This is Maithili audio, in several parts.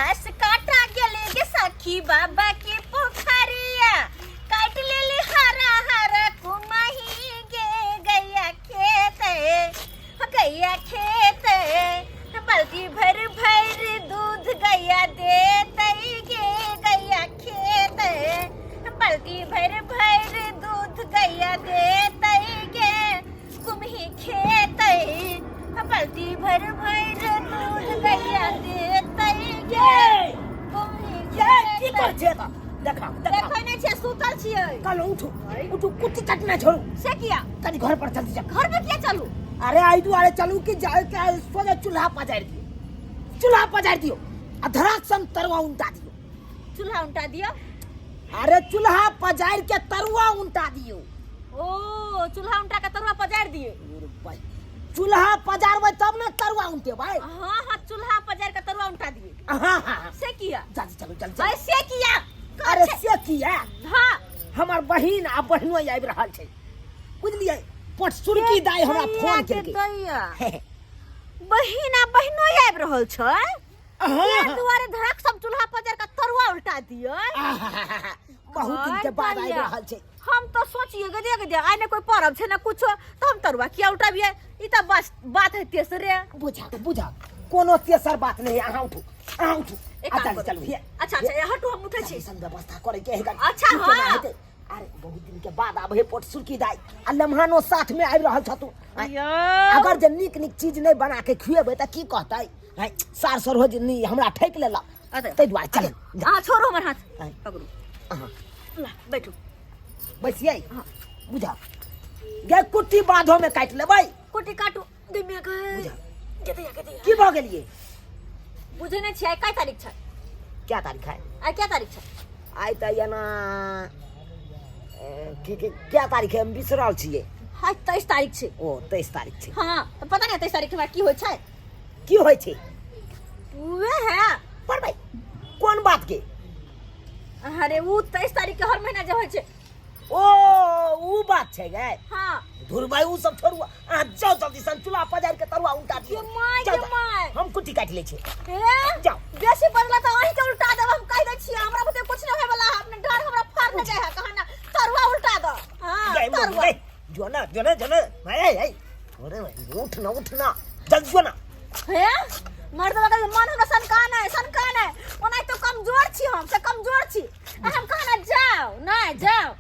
घास काटा गेले गे सखी बाबा के पोखरिया काट लेली हरा हरा कुमाही गे गैया खेत गैया खेत बाल्टी भर भर दूध गैया देत गे गैया खेत बाल्टी भर भर दूध गैया देत गे कुम्ही खेत बाल्टी भर भर दूध गैया देत गे कुम्ही ये की खेत कर छे त देखा देखा देखै नहि छियै सुतल छियै कल उठू उठू कुत्ती चटना छोड़ू से किया कनी घर पर जल्दी जा घर में किया चलू अरे आई दुआरे चलू कि जाए के सोझे चूल्हा पजारि दियो चूल्हा पजारि दियो आ धराक सन तरुआ उनटा दियो चूल्हा उल्टा दियो अरे चूल्हा पजारि के तरुआ उनटा दियो ओ चूल्हा उल्टा के तरुआ पजारि दिए अरे भाई, चूल्हा पजारबै तब ने तरुआ उनटेबै हाँ हाँ चूल्हा पजारि के तरुआ उल्टा दिए हाँ हाँ हाँ से किया जल्दी चलू जल्दी चलू। ऐसे किया अरे से किया हाँ हमर बहिन आ बहिनो आबि रहल छै बुझलियै पटसुरकी दाइ हमरा फोन केलकै दैया बहिन आ बहिनो आबि रहल छै हाँ, ए दुआरे धड़क सब चूल्हा पजार के तरुआ उल्टा दियो बहुत दिन के बाद आबि रहल छै हम तो सोचिए गदे गदे आइ ने कोई परब छै ना कुछो तो हम तरुआ किया उल्टाबिए ई त बस बात है तेसरे बुझा बुझा कोनो तेसर बात नहीं अहाँ उठू अहाँ उठू एक आ काम चलू करू। चलू हे अच्छा अच्छा ए, हटू हम उठै छी अइसन व्यवस्था करे के है अच्छा, हाँ। अरे बहुत दिन के बाद आबे पोट सुरकी दाई आ लम्हानो साथ में आबि रहल छतु यो अगर जे नीक नीक चीज नहीं बना के खुएबै तऽ की कहतै हैं सार सरोज नहीं हमरा ठकि लेलक अरे ताहि दुआरे चल अहाँ छोड़ू हमर हाथ आँय। पकड़ू अहाँ ला बैठू बैसियै बुझा गे कुट्टी बाधो में काटि लेबै कुटी काटू दिम्या के बुझा गेदैया गेदैया की भऽ गेलियै बुझै नहि छियै आइ काय तारीख छै क्या तारीख है आइ क्या तारीख छै आइ तऽ एना ए, की की क्या तारीख है हम बिसरल छियै आइ 23 तारीख छै ओ 23 तारीख छै हाँ तऽ पता नहि 23 तारीख के हमरा की होइ छै की होइ छै उहे है पढ़बै कोन बात के अरे उ 23 तारीख के हर महीना जे होइ छै ओ उ बात छै गे हाँ धुर भाई उ सब छोड़ू अहाँ जाओ जल्दी सन चूल्हा पजारि के तरुआ उल्टा दियौ के my, जाओ, के जाओ। My. हम कुट्टी काटि लै छी ए जाओ। बेसी बदला तऽ अहीं के उल्टा देब हम कहि दै छियै हमरा बुते कुछ नहि होय वाला है अपने डर हमरा फाड़ नहि जाइ है कहा ना तरुआ उल्टा दो हाँ गए मम्मी, तरुआ गए। जो ना जो ना जो ना भाई भाई अरे भाई उठ ना उठ ना जल्दी जो ना हे मर्दवा के मन हमरा सनकान है सनकान है ओना तो कमजोर छी हम से कमजोर छी आ हम कहा ना जाओ ना जाओ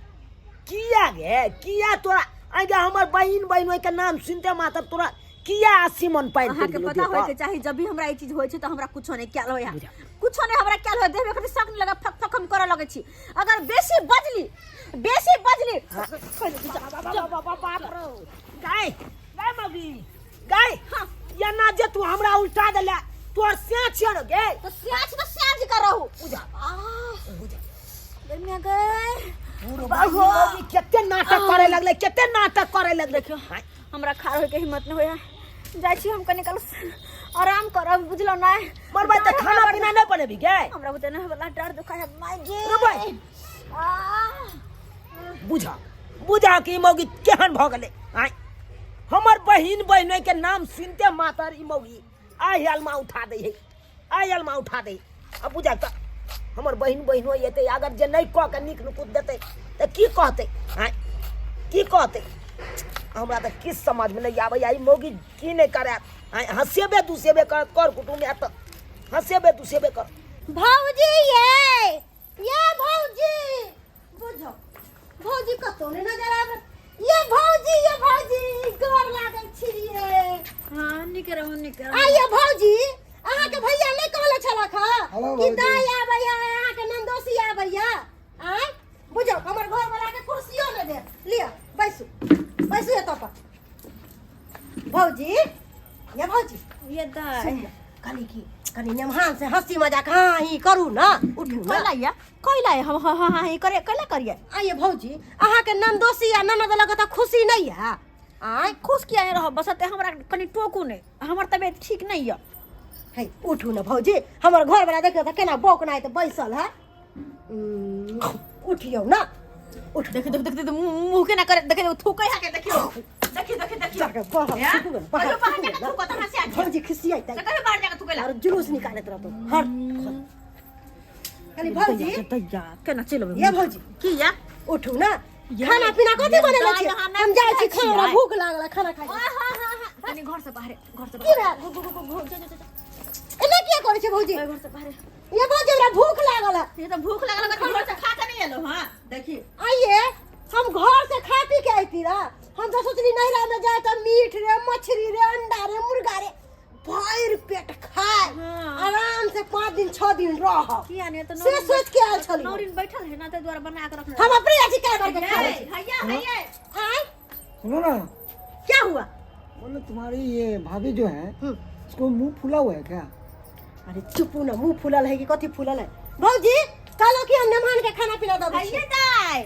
किया गे किया तोरा आगे हमर बहिन बहिन के नाम सुनते मात्र तोरा किया आसीमन पानि अहाँ पड़ि के गेलौ पता देह होय पर? के चाही जब भी हमरा ई चीज होय छै त हमरा कुछो नहीं क्याल होय कुछो नहीं हमरा क्याल होय देह में कभी शक नहीं लगा फक फक हम करऽ लगै छी अगर बेसी बजली बेसी बजली बाप रे गाय गाय मगी गाय हाँ। या ना जे तू हमरा उल्टा देले तोर से छियो न गे तो स्याच तो स्याच कर रहू बुझा आह, बुझा गर्मिया गए पूरो मौगी कते नाटक करे लगले कते नाटक करे लगले देखियो हमरा खाड़ होय के हिम्मत नहीं होय जाइ छी हम कनी काल आराम करब बुझलो ना मरबै त खाना पीना नहीं बनेबी गे हमरा बुते नहीं वाला डर दुखा है माय गे रुबै। आह, बुझा बुझा कि ई मौगी केहन भऽ गेलै आँय हमर बहिन बहिनोई के नाम सुनते मातर ई मौगी आइ अलमा उठा दै है आइ अलमा उठा दै आ बुझा तऽ हमर बहिन बहिनोई एतै अगर जे नहि कऽ के नीक नुकुत देतै तऽ की कहतै आँय की कहतै हमरा तऽ किछु समझमे नहि आबैए ई मौगी की नहि करत आँय हँसेबे दुसेबे करत कर कुटुम्ब आयत तऽ हँसेबे दुसेबे करत भौजी ये ये भौजी बुझो भौजी कतौ नहि नजर आबै ये भौजी ये भौजी गोर लागल छी ये हाँ नीक रहू नीक रहू आ ये भौजी अहाँ के भैया नहि कहले छलक हँ हेलो, कि भौजी। दाई आबैया अहाँ के नंदोसी आबैया आँय बुझो हमर घर वाला के कुर्सियो नहि दे लिअ बैसू बैसू एतऽ पर भौजी ये भौजी ये दाई सुन न, कनी की कनी नेमहान से हंसी मजाक हाँ ही करू ना उठू ना कैला या कैला हम हाँ हाँ हाँ करे कैला करिए आइए भौजी अहाँके ननदोसी आ ननद लग तऽ खुशी नहीं है आय खुश किया नहीं रह बस ते हमरा कनी टोकू नहीं हमर तबियत ठीक नहीं है है उठू ना भौजी हमर घर वाला देखियौ तऽ केना बौक नाय तऽ बैसल है उठियौ ना उठ देख देख देख देख मुंह के ना करे देख थूकै है के देखियो देखी देखी देखी जाके बाहर हैं? थूकू ने, बाहर कहियो बाहर थूकू जाके ने। थूको त हंसी आबि भौजी खिसियाइतै से कहियो बाहर जाके थूकेला और जुलूस निकालैत रहतो हर खाली भौजी दैया केना चलि अबै ये भौजी की या उठू ना ये- खाना पीना कथी ये बनेले दाइ छी अहाँ नहि हम जाइ छी खाइ खाना हमरा छियै। भूख लागल है, खाना खाइ छी। कनी घर से बाहरे घर से की बाहरे भेल गो गो गो गो जो जो जो एना किया करै छै भौजी घर से बाहरे ये भौजी हमरा भूख लागल है ये तो भूख लागल है, घर से खा के नहीं एलो हां देखी आइए हम घर से खा पी के अइती रह हम तो सोचली नैहरा में जाए तो मीट रे मछली रे अंडा रे मुर्गा रे भरि पेट खाए हाँ। आराम से 5 दिन 6 दिन रह किया नहीं तो से सोच के आयल छली नौरिन बैठल है ना ते द्वारा बना के रखने हम अपने अथी क्या करके खा लै छी। हैया हैया आय सुनो ना क्या हुआ बोले तुम्हारी ये भाभी जो है हम्म। उसको मुंह फूला हुआ है क्या अरे चुप ना मुंह फूलल है कि कथी फूलल है भौजी कहलो कि हम मेहमान के खाना पीना दऽ दै छी। हैया दाइ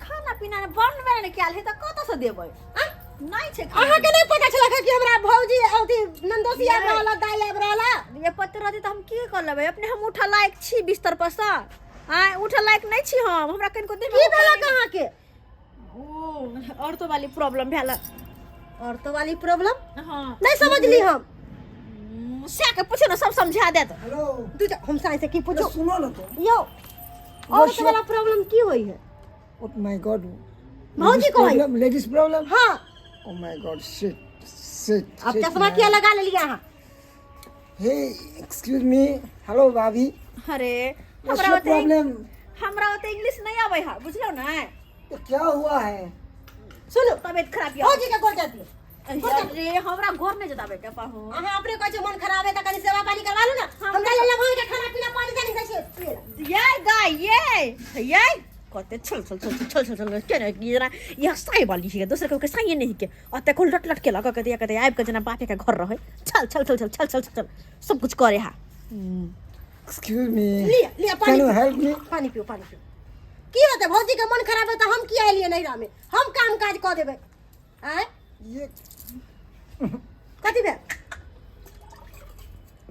खाना पीना ने बनबे ने कयल है तऽ कतऽ से देबै आँ? नहि छै अहाँ के नहीं पता छलक कि हमरा भौजी अथी नंदोसी आबि रहल है, दाई आबि रहल है। ये पत्ते रहती तऽ हम की कर लेबै अपने हम उठऽ लायक छी बिस्तर पर सँ आँय उठऽ लायक नहि छी हम हमरा कनिको देह की भेलक अहाँ के ओ औरतो वाली प्रॉब्लम भेल औरतों वाली प्रॉब्लम हाँ नहीं समझली हम सएह के पूछो ने सब समझा देत हेलो तू जा, हम साई से की पूछो सुनो ना तो यो औरत वाला प्रॉब्लम की होई है ओ my God भौजी को है लेडीज प्रॉब्लम हाँ ओ my God shit shit अब चश्मा किया लगा लेलिए अहाँ हे एक्सक्यूज मी हेलो भाभी अरे व्हाट्स हमरा your ओते प्रॉब्लम हमरा ओते इंग्लिश नहीं आबै है बुझलौ ने क्या हुआ है सुनू तबियत खराब यऽ भौजी के गोर जात दियौ अरे हमरा घर नहि जताबै के पाहु अहाँ अपने कहै छै मन खराब है तऽ कनि सेवा पानी करवा लू ना हम जा लेले भौजी के खाना पीना पानी तानी दै छियै पियै ला। ये गाय ये ये कते छल छल छल छल छल छल के ने जेना यह साई वाली है दोसर के साई नहीं के अते कुल लट लट के लगा के दिया के आबि के जेना बापे के घर रहे छल छल छल छल छल छल छल सब कुछ करे हा एक्सक्यूज मी लिअ लिअ पानी can you पिउ। हेल्प मी पानी पिउ पानी पिउ की होतै भौजी के मन खराब है तऽ हम किया एलियै नैहरा में हम काम काज कऽ देबै आँय ये कथी भेल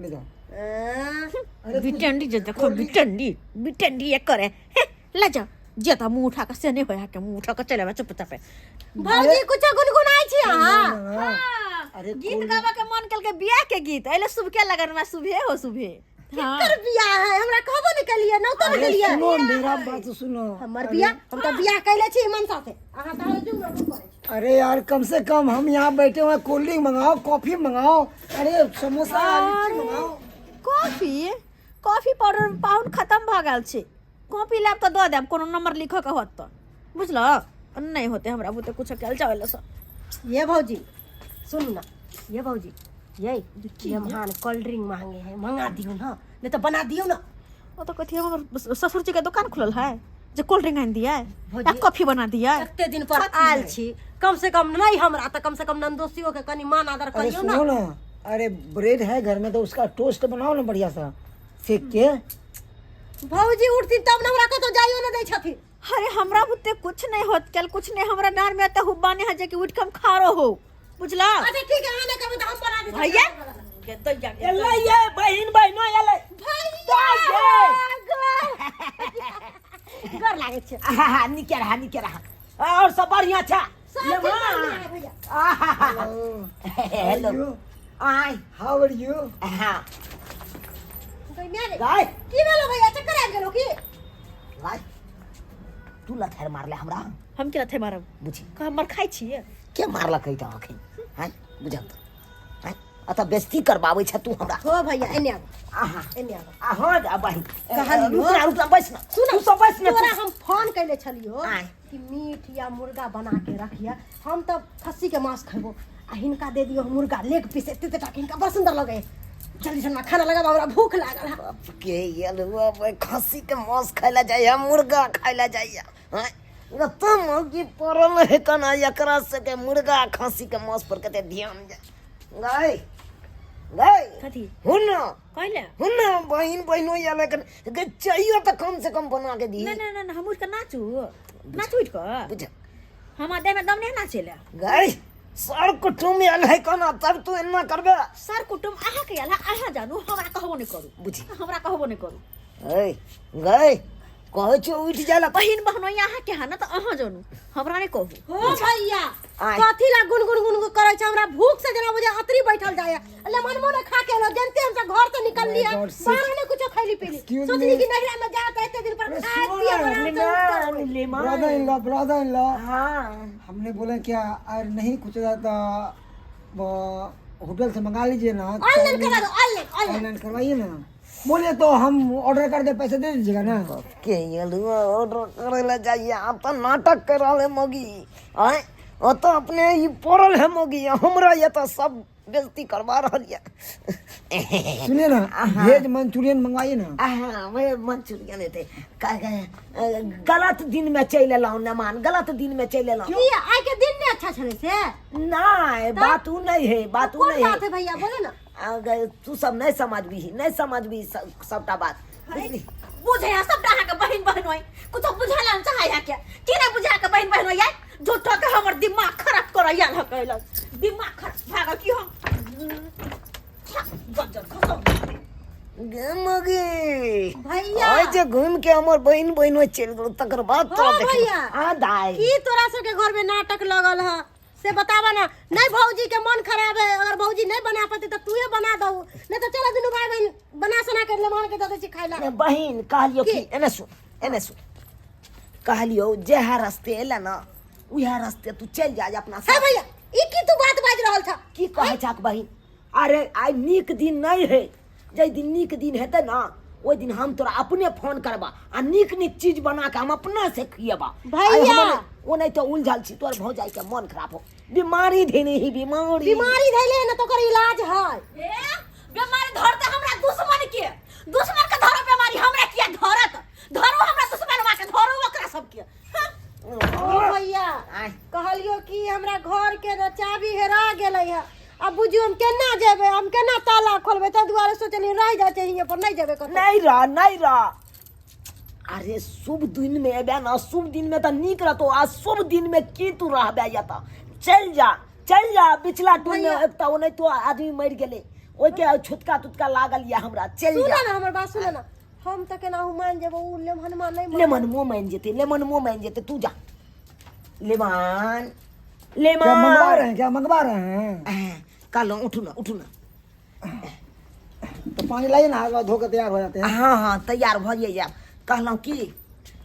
ले जाओ आँ, अरे बिटंडी जे देखो बिटंडी बिटंडी ये करे हे ले जा जे त मुंह उठा के से नहीं होया के मुंह उठा के चले चुपचाप भौजी कुछो गुनगुनाइ छी अहाँ अरे गीत कोल्ड- गाबा के मन कल के बियाह के गीत एले सुबह के लगन में सुबह हो सुबह हाँ केकर बियाह है हमरा कहबो नहि केलियै नौतो नहि अरे देलियै सुनो मेरा बात सुनो हमर बियाह हम तऽ बियाह कैले छी मनसा से अहाँ तऽ आरो जुम जुम करै छी अरे यार कम से कम हम यहाँ बैठे हुए हैं कोल्ड ड्रिंक मंगाओ कॉफी मंगाओ अरे समोसा लिट्टी मंगाओ कॉफी कॉफी पाउडर पाहुन खत्म भऽ गेल छै कॉपी लेब तऽ दऽ देब कोनो नंबर लिखऽ के होत तऽ बुझलऽ नहि होते हमरा बुते कुछ कयल जाय लए ये भौजी सुन ना ये भौजी ये ये महान कोल्ड ड्रिंक मांगे हैं मंगा दियो ना नहीं तो बना दियो ना ओ तो कथी हमर ससुर जी के दुकान खुलल है जे कोल्ड ड्रिंक आनि दिया भौजी, या कॉफी बना दिया कते दिन पर आयल छी कम से कम नहीं हमरा तऽ कम से कम नंदोसियो के कनी मान आदर अरे करियो ना सुनो ना अरे ब्रेड है घर में तो उसका टोस्ट बनाओ ना बढ़िया सा सेक के भौजी उठथिन तब ने हमरा कतौ जाइयो ने दै छथिन अरे हमरा बुते कुछ नहीं होत कल कुछ नहीं हमरा डार में त हुब्बा नहीं है जे कि उठ के हम खारो हो बुझला अच्छा ठीक है अहाँ नहि कहबै तऽ हम बना देब भैया के दैया के एलै ये बहिन बहिनो एलै गोर लागै छै आहा निके रहा निके रहा और सब बढ़िया छै सब ले ठीक माँ। बढ़िया है भैया आहा हेलो हेलो आय हाउ आर यू हाँ गै रे गाय की भेलो भैया चक्कर आबि गेलो की गाय तू लथार मारले हमरा हम के लथे मारब बुझी का हमर खाइ छियै के मारलक तऽ अखन हैं बुझल तऽ हैं अतऽ बेइज्जती करबाबै छ तू हमरा हो भैया एने आबो आहा एने आबो आ हाँ जा बहिन कहलियो। रुक ना रुक ना बैस ना सुन तू सब बैस ना तोरा हम फोन कैले छलियो आँय। कि मीट या मुर्गा बना के रखिया हम तऽ खस्सी के मांस खेबो आ हिनका दे दियो मुर्गा लेग पीस एते एते टाके हिनका बड़ सुंदर लगे जल्दी से हमरा खाना लगाबो हमरा भूख लागल है बाप के ये हुआ भाई खस्सी के मांस खाइला जाइया मुर्गा खाइला जाइया हैं तो मौगी पड़ल है कना एकरा से के मुर्गा खस्सी के मांस पर कते ध्यान जा गाय गाय कथी हुन कहले हुन बहिन बहिनो या लेकिन गे चाहियो तऽ कम से कम बना के दी ना ना ना ना, हम उठ के नाचू नाचू उठ के बुझ हमरा देह में दम नहीं नाचे ले गाय सर कुटुम्ब आयल है कना तब तू एना करबे सर कुटुम अहाँ के आयल है अहाँ जानू हमरा कहबो नहीं करू बुझी हमरा कहबो नहीं करू ऐ गए कहै छियौ उठि जाय ला। बहिन बहनो अहाँ के है ना तऽ अहाँ जानू, हमरा नहि कहू। हो भैया, आय। कथी ला गुन गुन गुन गुन करै छै? हमरा भूख से जेना बुझे अतरी बैठल जाय। लेमन मोने खा के एलो, जानते हम सब घर से निकल लिया, My God, sis. बाहर में कुछो खैली पीली। Excuse सोचली me. कि नहिरा में जा त एते दिन पर अरे खाए सुनो पिए ना, आराम से उठ कर। Lemon brother in law, brother in law, हाँ। हमने बोला क्या अरे नहीं कुछ ज़्यादा वो होटल से मंगा लीजिए ना। ऑनलाइन करा दो, ऑनलाइन, ऑनलाइन। ऑनलाइन करवाइए ना। बोलिए तो हम ऑर्डर कर दे, पैसे दे दीजिएगा ना। के ऑर्डर करे ला जाइए, आप तो नाटक कर रहल है मोगी। आय ओतऽ अपने ई पड़ल है मोगी, हमरा ये तो सब बेइज्जती करवा रहल ये। सुनिए ना, वेज मंचूरियन मंगवाइए ना। हाँ, वे मंचूरियन हेतै। गलत दिन में चलि एलहुँ नमान, गलत दिन में चलि एलहुँ। की आइ के दिन नहीं अच्छा छलै से? नहीं, बात उ नहीं है, बात उ कोन नहीं है। बात है भैया, बोलो ना। अगर तू सब नहीं समझबी, नहीं समझबी सबटा बात, बुझली? बुझे है सबटा अहाँके बहिन बहनोई, कुछो बुझाला ने चाहै है के की नहि बुझा के बहिन बहनोई आइ झूठो के हमर दिमाग खराब करैया न कहलक, दिमाग खराब भए गेल की हम गजर खसौ। गे मगे भैया। आइ जे घूम के हमर बहिन बहिन चलि गेल तकर बाद तोरा हाँ, देखी। भैया। हाँ दाई, की तोरा सबके घर में नाटक लगल है से बतावा ना। नहीं भौजी के मन खराब है, अगर भौजी नहीं बना पाते तो तूहे बना दऊ, नहीं तो चलो दुनू भाई बहन बना सना के मेहमान के दे दै छी खाइ ला। ने बहिन कहलियो की? कि एने सुन, एने सुन, कहलियो जेहा रस्ते एले ना उहे रस्ते तू चलि जा अपना हे साथ। भैया, ई की तू बात बाजि रहल छ? की कहै छाक बहिन? अरे आइ नीक दिन नहीं है, जै दिन नीक दिन हेतै ना ओहि दिन हम तोरा अपने फोन करबा आ नीक नीक चीज बना के हम अपना से खिएबा। भैया। आइ हमर ओ नहीं तो उलझल छी, तोर भौजाई के मन खराब हो, बीमारी धेने ही बीमारी। बीमारी धैले ना तो ओकर इलाज है। ए बीमारी धरते हमरा दुश्मन के, दुश्मन के धरो बीमारी, हमरा किया धरत? धरो हमरा दुश्मन के, धरो ओकरा सब के। हाँ? ओ भैया, आय। कहलियो कि हमरा घर के ना चाबी हेरा गेलै है, अब बुझियो हम केना जेबै, हम केना ताला खोलबै, ताहि दुआरे सोचलियै रहि जाइ छै हियाँ पर, नहि जेबै कतौ। नहीं रह, नहीं रह। अरे शुभ दिन में एबे ना, शुभ दिन में तो नीक रहतो, आ शुभ दिन में की तू रहबे या तो चल जा, चल जा पिछला टूल में। भैया। एकटा ओनाहितो तो आदमी मरि गेलै, ओइके छुतका तुतका लागल या हमरा, चल सुनो जा। ना हमर बात सुनो ना, हम तऽ केनाहु मानि जेबै, ओ लेमहनमा नहि मानत। लेमन मुँह मानि जेतै, लेमन मुँह मानि जेतै, तू जा लेमन, लेमन। क्या मंगवा रहे हैं? क्या मंगवा रहे हैं? कहलहुँ उठू ना, उठू ना। तो पानी लाइए ना, हाथ वाथ धो के तैयार हो जाते हैं। हाँ हाँ तैयार भऽ जाइए। कहलहुँ कि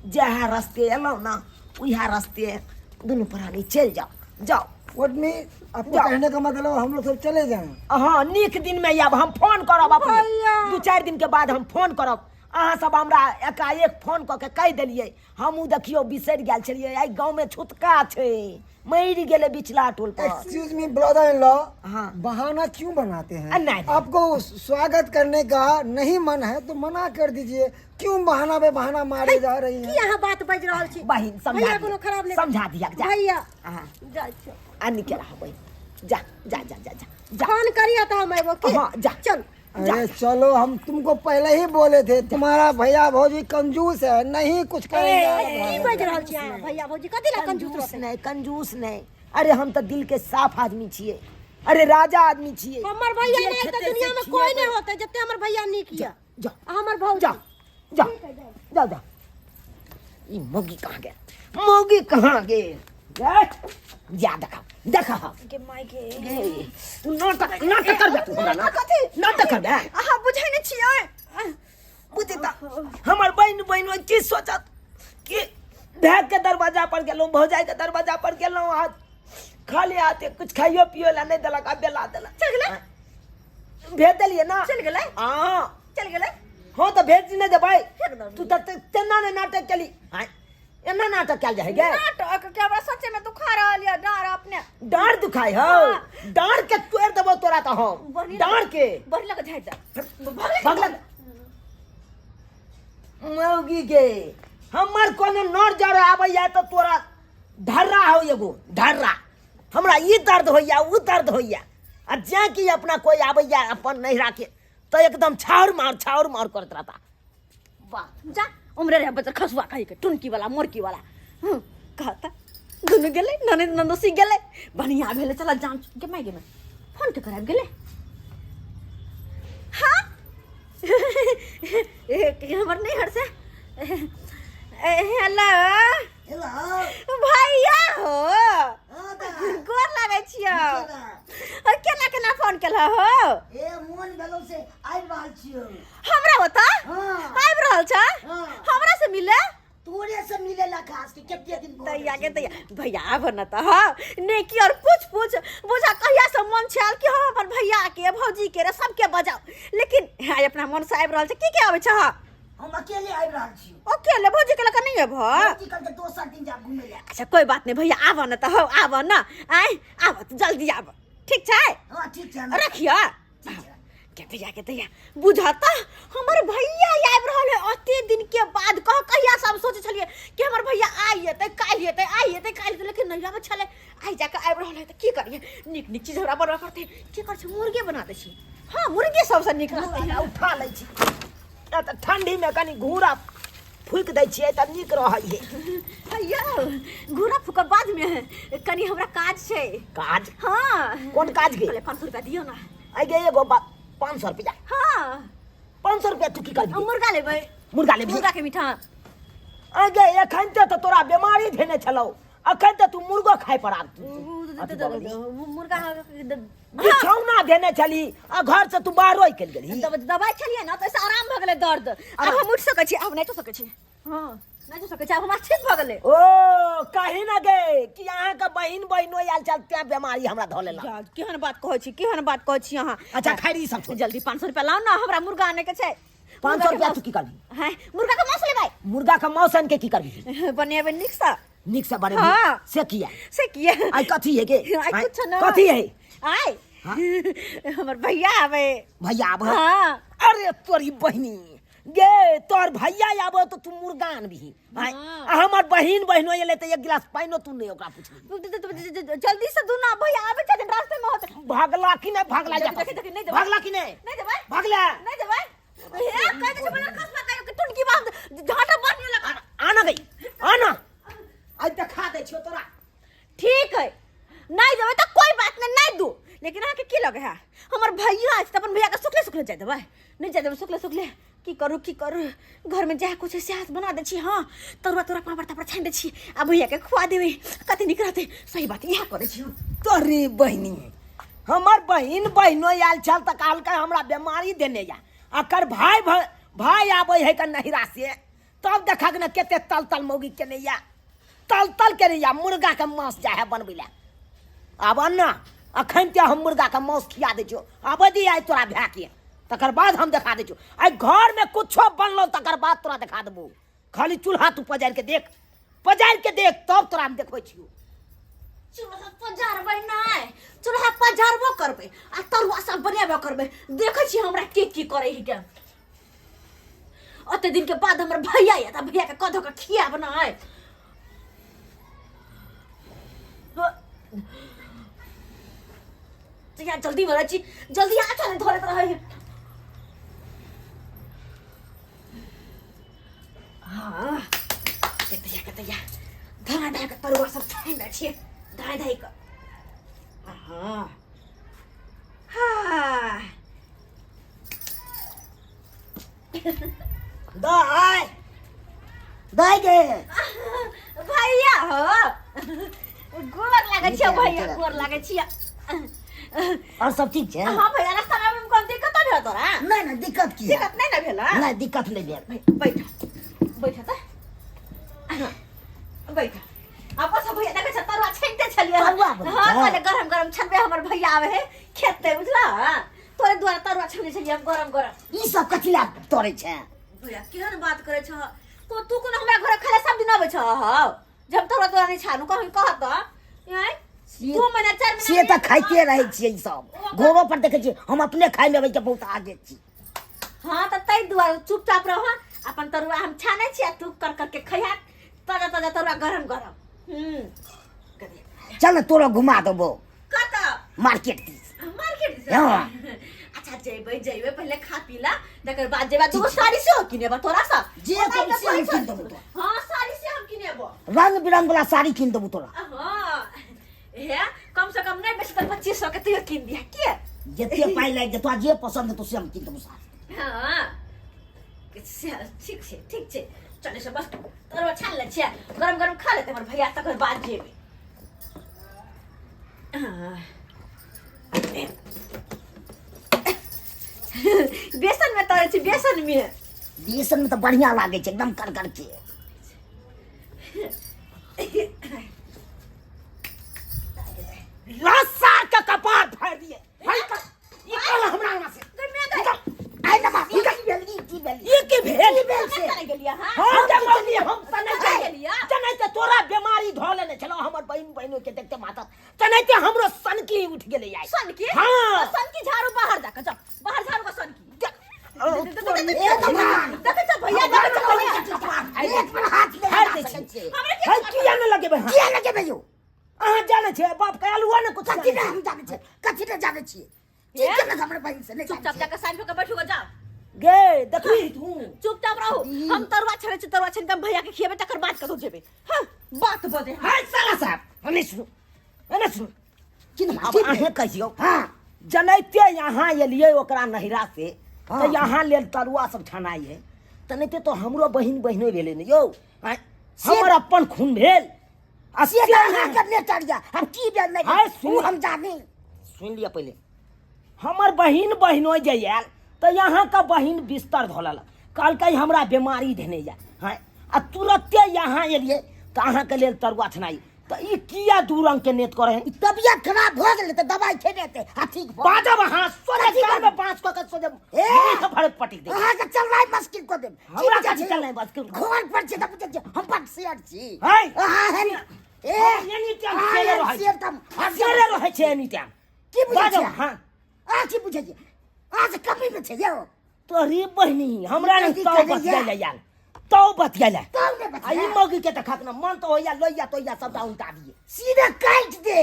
जएह रस्ते एलहुँ ना उएह रस्ते दुनू प्राणी चलि जाउ, जाउ। What me आपको जाओ। कहने का मतलब हम लोग सब चले जाएं? हाँ, नीक दिन में आयब, हम फोन करब अपने। भैया। 2-4 दिन के बाद हम फोन करब। अहाँ सब हमरा एकाएक फोन कऽ के कहि देलियै, हमहूँ देखियौ बिसरि गेल छलियै। आइ गाँवमे छुतका छै, मरि गेलै बिचला टोल पर। Excuse me brother in law, हाँ। बहाना क्यों बनाते हैं? नहीं। आपको स्वागत करने का नहीं मन है तो मना कर दीजिए, क्यों बहाना पे बहाना मारे जा रही की हैं? अहाँ बात बाजि रहल छी? बहिन समझा भैया दिया, कोनो खराब नहि समझा दिया, जा। भैया। हाँ। जाइ छी। आ निकल रहा बहिन, जा जा जा जा जा जा। फोन करिए तो हम अयबो की? हाँ, जा। चल। अरे चलो, हम तुमको पहले ही बोले थे तुम्हारा भैया भौजी कंजूस है, नहीं कुछ करेगा। की बाजि रहल छी अहाँ? भैया भौजी कथी ला कंजूस कंजूस रहतै? नहीं, कंजूस नहीं। अरे हम तो दिल के साफ आदमी छिए, अरे राजा आदमी छिए। हमर भैया जे नहीं तऽ खेतै से दुनिया में कोई खिएबै। नहीं होतै जते हमर भैया नीक यऽ। जा। आ हमर भौजी। जा, जा, जा, जा। ई मौगी कहाँ गेल? मौगी कहाँ गेल? जा देखा, देखा हम। गे माय गे। गे, तू नाटक, नाटक करबे तू हमरा ना? कथी? नाटक करबे? अहाँ बुझै नहि छियै। बुझै तऽ हमर बहिन बहिन की सोचत कि भाय के दरवाजा पर गेलहुँ, भौजाई के दरवाजा पर गेलहुँ, आ खाली हाथे कुछ खाइयो पियो ला नहि देलक आ बेला देलक। चलि गेलै? भेज देलियै ना? चलि गेलै? हाँ। चलि गेलै? हाँ तऽ भेज नहि देबै। एकदम। तू तऽ तेना नहि नाटक केली। आँय, एना नाटक कयल जाइ है गे? नाटक के हमरा सच्चे में दुखा रहल ये डाँर अपने। डाँर दुखाय हौ? हाँ। डाँर के तोड़ि देबौ तोरा तऽ हम। बढ़िया। डाँर के। बढ़ लग झाड़ि दे। भगले। भगले। मौगी के हमर कोनो नर जर आबैया तऽ तोरा ढर्रा हौ एगो ढर्रा, हमरा ई दर्द होइया उ दर्द होइया, आ जें कि अपना कोई आबैया अपन नैहरा के तऽ एकदम छाउर मार छाउर मार करैत रहता। वाह जा उम्रे रे बच्चा खसुआ कही के टुनकी वाला मोरकी वाला। कहता दुनू गेलै ननद ननदोसी गेलै बढ़िया भेलै। चल जान के my गे फोन के कराबि गेलै। हाँ हमर नैहर से हेलो हेलो भैया हो हाँ दाइ गोर लागै छियौ केना? और केना केना फोन केलह हो ए मोन भेलौ से आबि रहल छियौ हमरा ओतऽ हाँ आबि रहल छ हाँ। हमरा से मिले तोरे से मिले ला खास के कते दिन भऽ तैया गेल के तैया भैया आब न तऽ हाँ नेकी और पूछ पूछ बुझा कहिया से मन छल कि हम अपन भैया के भौजी के रे सबके बजाओ लेकिन आइ अपना मन से आबि रहल छै की के आबै छ हम अकेले आबि रहल छियौ अकेले भौजी के लऽ नहीं अबह भौजी कल के दोसर दिन जाब घूमे ला अच्छा कोई बात नहीं भैया आब न तऽ हो आब न आइ आब जल्दी आब ठीक छै हाँ ठीक छै रखिया के भैया के दैया बुझता हमर भैया आबि रहल है अते दिन के बाद कह कहिया से हम सोचे छलिए कि हमर भैया आइ एतै काल्हि एतै आइ एतै काल्हि एतै लेकिन नहीं आबै छलै आइ जाके आबि रहल है तऽ की करिए नीक नीक चीज हमरा बनबऽ पड़तै की करै छी मुर्गे बना दै छी हाँ मुर्गे सबसँ नीक रहतै घूरा उठा लै छी आ तऽ ठंडीमे कनि घूरा फूकि दै छियै तऽ नीक रहै है भैया घूरा फूकब बादमे कनि हमरा काज छै काज हाँ कोन काज के पहिले 500 रुपया दियौ ना आइ गे एगो 500 रुपया हाँ 500 रुपया तू की करबी मुर्गा लेबै मुर्गा लेबही मुर्गा के मीठा आगे एखन तऽ तोरा बीमारी धेने छलौ अखन तऽ तू मुर्गो खाय पर आब अथी भऽ गेलही। मुर्गा बिछौना धेने छली आ घर से तू बाहरो निकलि गेलही दवाई खेलियै ना तऽ एहिसँ आराम भऽ गेलै दर्द आब हम उठि सकै छी आब नहि उठि सकै छी हँ नहि उठि सकै छी आब हमरा ठीक भऽ गेलै ओ कही ना गे कि अहाँके बहिन बहिनो आयल छल तें बेमारी हमरा धऽ लेलक यार, केहन बात कहै छी केहन बात कहै छी अहाँ अच्छा खैर ई सब छोड़ जल्दी 500 रुपया लाउ ना हमरा मुर्गा आनै के छै 500 रुपया तू की करबी हैं मुर्गा के मांस लेबै मुर्गा के मांस आनि के की करबी बनेबै नीक सँ नीक से बनेबी हाँ। से किया से किया आइ कथी है के आइ आँय, कुछो ना कथी है आइ हाँ? हमर भैया आबै भैया आबै हाँ अरे तोरी बहिनी गे तोर भैया आबो तो तू मुर्गा आनबही आँय, हाँ। आ हमर बहिन बहिनो एलै तऽ एक गिलास पानिओ तू नहि ओकरा पुछली जल्दी से दूना भैया आबै छथिन रास्ते में होते भागला कि नहि भागला देखी, देखी, देखी, नहि देबै। भागला कि नहि नहीं देबै भागला नहीं देबै हे कह दे छै खसबा कह के टुनकी बांध झाटा बांधने लगा आना गई आना आज देखा दै छियौ तोरा ठीक है नहीं देबै तऽ कोई बात नहीं नहीं दू लेकिन अहाँके की लगे है हमर भैया अछि तऽ अपन भैया के सुखले सुखले जाय देबै नहीं जाय देबै सुखले सुखले की करू की करू घरमे जाय कुछ से हाथ बना दै छी हाँ तरुआ तोरा पापड़ तापड़ छानि दै छी आ भैया के खुआ देबै कते नीक रहतै सही बात इएह करै छी हम तोरी बहिनी हमर बहिन बहिनो आयल छल तऽ कहलकै हमरा बेमारी देने या अकर भाय भाय आबै है के नहिरा से तब देखक ने कते तल तल मौगी केने या तल तल केने या मुर्गा के मांस जा है बनबै लए आब ना अखन ते हम मुर्गा के मांस खिया दै छियौ आबै दी आइ तोरा भाय के तकर बाद हम देखा दै छियौ आइ घर में कुछो बनलो तकर बाद तोरा देखा देबो खाली चूल्हा तू पजारि के देख पजारि के देख तब तोरा हम देखबै छियौ चूल्हा पजारबै नहि चूल्हा पजारबो करबै आ तरुआ सब बनेबो करबै देखै छियै हमरा के की करै हिके ओते दिन के बाद हमर भैया आयत आ भैया के कऽ धऽ कऽ खियाब नहि यहाँ जल्दी भरै छी जल्दी आ चल धरैत रहै हाँ कतैया कतैया धरा धरा के तरुआ सब छानि दै छियै धाय धाय कऽ हाँ हाँ दाय दाय गे भैया हो गोर लागै छियै भैया गोर लागै छियै और सब ठीक छै हाँ भैया रास्ता में कोन दिक्कत भेल तोरा नहीं नहीं दिक्कत की दिक्कत नहीं ना भेल नहीं दिक्कत नहीं भेल बैठ बैठ त बैठ आपस भैया देखै छ तरुआ छानिते छलियै तरुआ बनै हाँ छै? कहले गरम गरम छनबे हमर भैया आवे है खेत बुझला तोरे द्वारा तरुआ छानै छलियै हम गरम गरम ई सब कथी ला तोरे छै भैया केहन बात करै छ तो तू कोनो हमरा घर खाले सब दिन आबै छ हौ जब तोरा तोरा नहीं छानू कहीं कहत त आँय दू महीना चार महीना से तऽ खाइते रहै छियै ई सब घरो पर देखै छियै हम अपने खाइ लेबै तऽ बहुत आगे छी हाँ तऽ ताहि दुआरे चुपचाप रह अपन तरुआ हम छानै छी आ तू कर करके खैहा ताजा ताजा तरुआ गरम गरम हम्म चल ने तोरा घुमा देबो कतऽ मार्केट दिस मार्केट दिस हाँ। अच्छा जेबै जेबै पहिले खा पी ला तकर बाद जेबै दूगो साड़ी सेहो किनेबो तोरा सँ जे ओना कहबी तऽ से हम कहै कीन छौ- देबो तोरा। हाँ साड़ी से हम किनेबो रंग बिरंग वाला साड़ी कीन देबो तोरा हाँ हे कम से कम नहीं बेसी तऽ 2500 के तैयो कीन दिया के जते पाइ लागि जेतो जे पसंद हेतो से हम कीन देबो साड़ी हाँ से ठीक छै ठीक छै चले से बस तरुआ छान लै छियै, गरम गरम खा लेतै हमर भैया, तकर बाद जेबै। हाँ। बेसन में तरै छी, बेसन में। बेसन में तऽ बढ़िया लागै छै, एकदम कर कर के। लस्सा के कपार फाड़ि दिए। हाय कर, ई कल हमरा अंगना से। आइ ना बाप, ई की भेल, ई की भेल? ई की भेल? की भेल से? कतऽ गेलियै अहाँ? हम जे मौगी, हम तऽ नहि कतऽ जाइ। गेलियै? तेनाहिते तोरा बेमारी धऽ लेने छलौ, हमर बहिन बहिनो के देखते माता तेनाहिते हमरो सनकी उठि गेलै आइ। सनकी? हाँ। सनकी झाड़ू बाहर जाके, जाओ बाहर झाड़ू का सनकी। ए भगवान, देखै छ भैया, देखै छ भैया। एक पर हाथ ले फाड़ि दै छी। हमरा के है, किया ने लगेबै हाथ? किया लगेबै यौ? अहाँ जानै छियै बाप के आलुआ ने कुछ। कथी ने हम जानै छियै? कथी ने जानै छियै? की केलक हमर बहिन से? नहि चुपचाप जाके साइड होके बैठू गे, जाओ। गे देखबी तू। चुपचाप रहू, हम तरुआ छानै छी, तरुआ छानि के हम भैया के खिएबै, तकर बाद कतौ जेबै। हाँ, बात बजे। हाय साला साहब, हने सुनू, हने सुनू। की नाम? अब अहें कहियौ। हाँ। जनैते यहाँ एलियै ओकरा नहिरा से, हाँ। तऽ यहाँ लेल तरुआ सब छनाइ है, तनैते तो हमरो बहिन बहिनो भेलै ने यौ। आँय, हमर अपन खून भेल आ से से तऽ अहाँके नेटर यऽ, हम की भेल नहि हाय, भेल, सुन। ओ हम जानी। सुनि लिअ पहिले, हमर बहिन बहिनो जे आयल तऽ यहाँके बहिन बिस्तर धऽ लेलक, कहलकै हमरा बेमारी धेने यऽ। हँ, आ तुरते यहाँ एलियै तऽ अहाँके लेल तरुआ छनाइ, तऽ ई किया दू रंग के नेत करै है? ई तबियत खराब भऽ गेलै तऽ दबाइ खेने हेतै आ ठीक भऽ बाजब अहाँ सोझे कथी कान में बाँस कऽ के सोझे ए! मुँह से भरे पटक देब। अहाँके चलनाइ मुश्किल कऽ देब। की हमरा बुझै कथी छी? चलनाइ मुश्किल? घर पर छी तऽ बुझै छी हम बड शेर छी। है? अहाँ है ने? ए, हम एनी टाइम अहाँ शेरे एहन रहै छी। शेर तऽ हम शेरे रहै छै एनी टाइम। की बुझै बाजब छी? हाँ। अहाँ की बुझै छी? अहाँ से कमी में छै यौ। तोरी बहिनी हमरा नहीं की तो करैया? बतियाले यार, तो बतियाले। तब ने आ ई बतिया। मौगी के देखा ना मन तो होइया लोइया तोइया सबटा उल्टा दिए। सीधे काटि दे।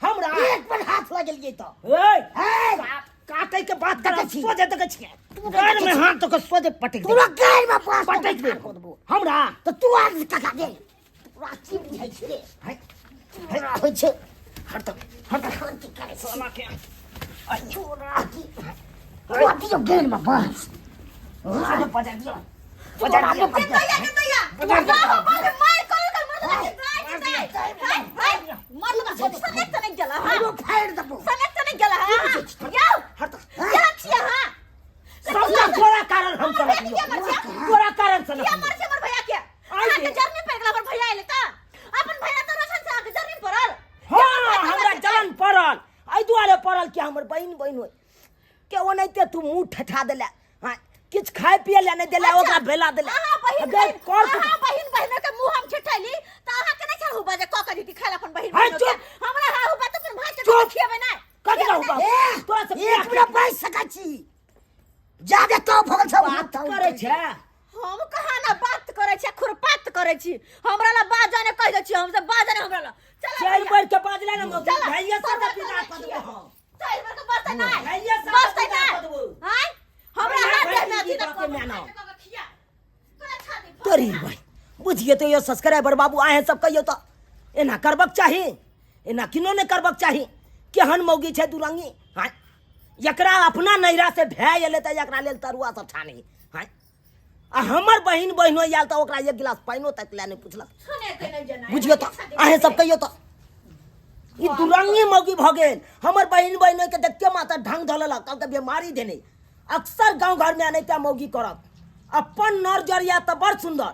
हमरा एक पर हाथ लगेलियै तऽ। ए, हे, काटे के बात करै देखै छी। सोझे देखै छियै। गाड़ में हाथ तो के सोझे पटक दे। तोरा गाड़ में बाँस पटक दे हमरा। तऽ तू आर कका दे। तोरा की बुझै छी रे? है, तोरा होइ छै। हट तऽ, हट तऽ। तखन की करै छी? साला के। तोरा की? तोरा दियौ गाड़ में बाँस। सोझे बजा दियौ। बजा दियौ। दैया के दैया, बाबा बाबे मार कर कर मर दे, हाय हाय मर लगा, सनेक तनेक गेला। हां, आरो फाड़ि देबौ। सनेक तनेक गेला। हां यौ, हट तऽ। केहन छियै अहाँ? सबटा तोरा कारण हम हमर भैया सनक के किया मर छै? तोरा कारण सनक। किया मर छै हमर भैया के? आइ अहाँके रे। जरनी पड़ि गेल, हमर भैया एलै तऽ अपन भैया तऽ रोशन से अहाँके जरनी पड़ल। हाँ, हमरा जलन पड़ल एहि दुआरे पड़ल कि हमर बहिन बहिन होइ के ओनाहिते तू मुँह ठठा देले। हाँ, किछु खाय पिए लए नहि देले, ओकरा भेला देले। अहाँ बहिन गै, बहिन कर कुछ। अहाँ बहिन बहिन के मुंह हम ठेठैली तऽ अहाँ के नहि छल हुबा जे कऽ के दीदी खाय ला अपन बहिन है, बहिन के। चुप। हमरा हा हुबा तऽ अपन भाई के चुप। खिएबै नहि। कथी कहू बाप? ए, तोरा से एक मिनट बैस सकै छी? जादे तो भऽ गेल छौ। बात करै छै। हम कहाँ ना बात करै छी, खुरपात करै छी। हमरा ला बाजा ने कहि दै छी, हम सब बाजा ने हमरा ला। चल चारि बेर के बाजले ने मौगी, चल, भाइये सब तोरा विदा करै कऽ छियै। देबो हम। चारि बेर के बसतै नहि। भाइये सब बसतै विदा नहि। कऽ देबो। आँय? हमरा भाइये हाथ देह में भाइये अथी बापे तऽ मानो। खिया। तोरा छाती तोरी भाई बुझिए तो यो सब्सक्राइबर बाबू, आहे सब कहियो तो एना करबक चाही, एना किनो नहि करबक चाही। केहन मौगी छै दुरंगी। हाँ, एकरा अपना नैरा से भए एलै तऽ एकरा लेल तरुआ सब छानी। हाँ, आ हमर बहिन बहिनो आयल तऽ ओकरा एक गिलास पानिओ तक लए नहि पुछलक। सुनेतै नहि जेना। बुझियौ तऽ अहें सब कहियौ तऽ ई दुरंगी मौगी भऽ गेल। हमर बहिन बहिनो के देखते माता ढंग धऽ लेलक, कहलकै बेमारी देने। अक्सर गाँव घरमे एनाहिते मौगी करत। अपन नर जरिया तऽ बड़ सुन्दर,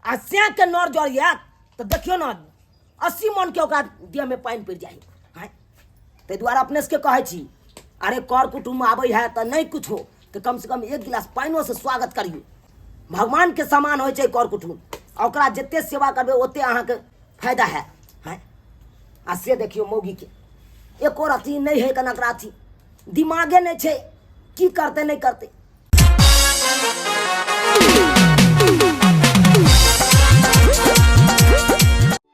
आ सैं के नर जरिया तऽ देखियौ ने 80 मन के ओकरा देहमे पानि पड़ि जाइ। आँय, ताहि दुआरे अपने सबके कहै छी, अरे कर कुटुम्ब आबै है तऽ नहि कुछो तऽ कम से कम एक गिलास पानिओ से स्वागत करियौ। भगवान के समान होइ छै कर कुटुम्ब, आ ओकरा जते सेवा करबै ओते अहाँके फायदा है। आँय, आ से देखियौ मौगीके एको रत्ती नहि है, कनक अथी दिमागे नहि छै, की करतै नहि करतै।